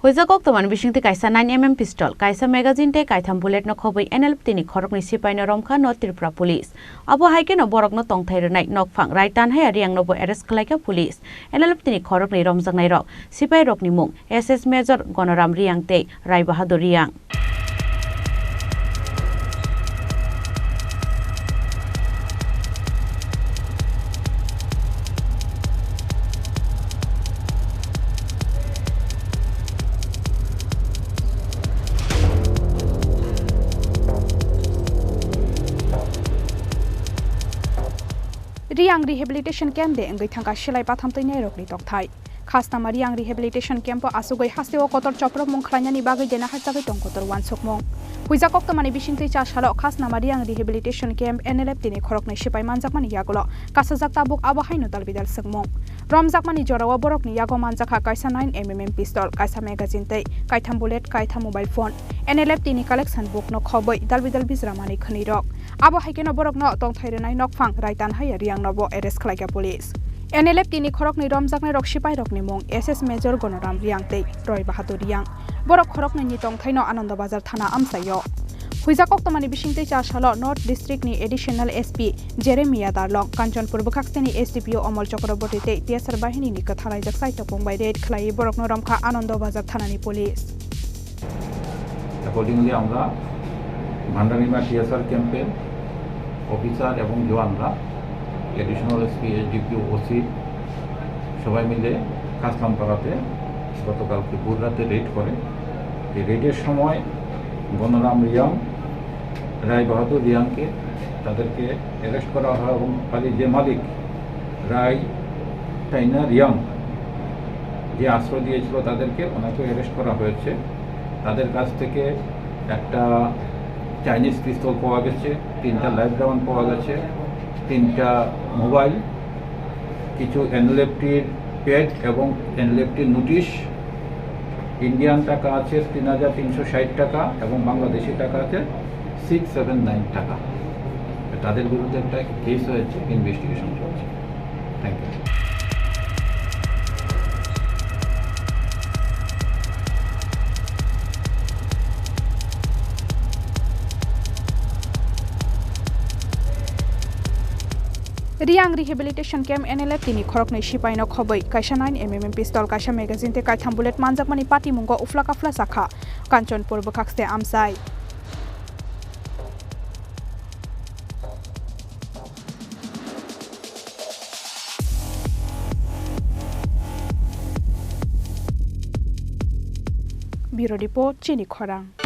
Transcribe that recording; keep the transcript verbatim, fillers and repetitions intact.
Huijak koktwmani bisingtwi kaisa nine M M pistol, kaisa magazine tei kaitham bullet no khobwi N L F T ni khoroknwi sipaino romkha North Tripura Police. Abo hai kheno borokno tongthai rwnai nokphang Rai Tanhaya Riang nobo arrest khlaikha police. N L F T ni khoroknwi romjaknairok sipairokni mung S S Major Gonoram Riang tei Rai Bahadur Riang. Riang Rehabilitation Camp de wngwi thangkha silai patham twi nairokni tongthai. Khasnama Riang Rehabilitation Camp o asugwi hasteo kotor chopropmung khlainani bagwi dena hachagwi tong kotor uansukmung. Huijak koktwmani bisingtwi cha salo Khasnama Riang Rehabilitation Camp N L F T ni khoroknwi sipai manjakmani yagulo kasajak tabuk abo haino dalbidal swngmung. Romjakmani jorao borokni yago manjakha kaisa nine M M pistol, kaisa magazine tei kaitham bullet, kaitham mobile phone. N L F T ni collection book no khobwi dalbidal bijra manwi khwnwi rok. Abo hai kheno borokno tongthai rwnai nokphang Rai Tanhaya Riang nobo arrest khlaikha police. N L F T ni khoroknwi romjaknairok sipairokni mung S S Major Gonoram Riang tei Roy Bahadur Riang. Borok khoroknwini tongthaino Anando Bazar thana amchaio. Huijak koktwmani bisingtwi cha salo North District ni Additional S P Jeremiah Darlong, Kanchanpur bwkhakseni S D P O Omol Chakraborty tei T S R bahinini kwthalaijak saitokmung bai raid khlaiwi borokno romkha Anando Bazar thanani police. Accordingly, আমরা ভান্ডারিমা টিএসআর ক্যাম্পের অফিসার এবং জওয়ানরা, additional SP, SDPO, OC সবাই মিলে কাসলামপাড়াতে গতকালকে ভোর রাতে রেড করে। এই রেডের সময় গণরাম রিয়াং, রায় বাহাদুর রিয়াংকে, তাদেরকে অ্যারেস্ট করা হয় এবং বাড়ির যে মালিক রায় টাইনা রিয়াং, যে আশ্রয় দিয়েছিল তাদেরকে, ওনাকেও অ্যারেস্ট করা হয়েছে। তাদের কাছ থেকে একটা চাইনিজ পিস্তল পাওয়া গেছে, তিনটা লাইভ রাউন্ড পাওয়া গেছে, তিনটা মোবাইল, কিছু এনএলএফটির প্যাড এবং এনএলএফটির নোটিশ, ইন্ডিয়ান টাকা আছে তিন হাজার তিনশো ষাট টাকা এবং বাংলাদেশি টাকা আছে সিক্স সেভেন নাইন টাকা। তাদের বিরুদ্ধে একটা কেস হয়েছে, ইনভেস্টিগেশন চলছে। Thank you. Riang Rehabilitation Camp N L F T ni khoroknwi sipaino khobwi kaisa nine M M pistol, kaisa magazine tei kaitham bullet manjakmani patimungo ufla kafla sakha Kanchanpur bwkhakste amchai. Bureau Report, Chini Khorang.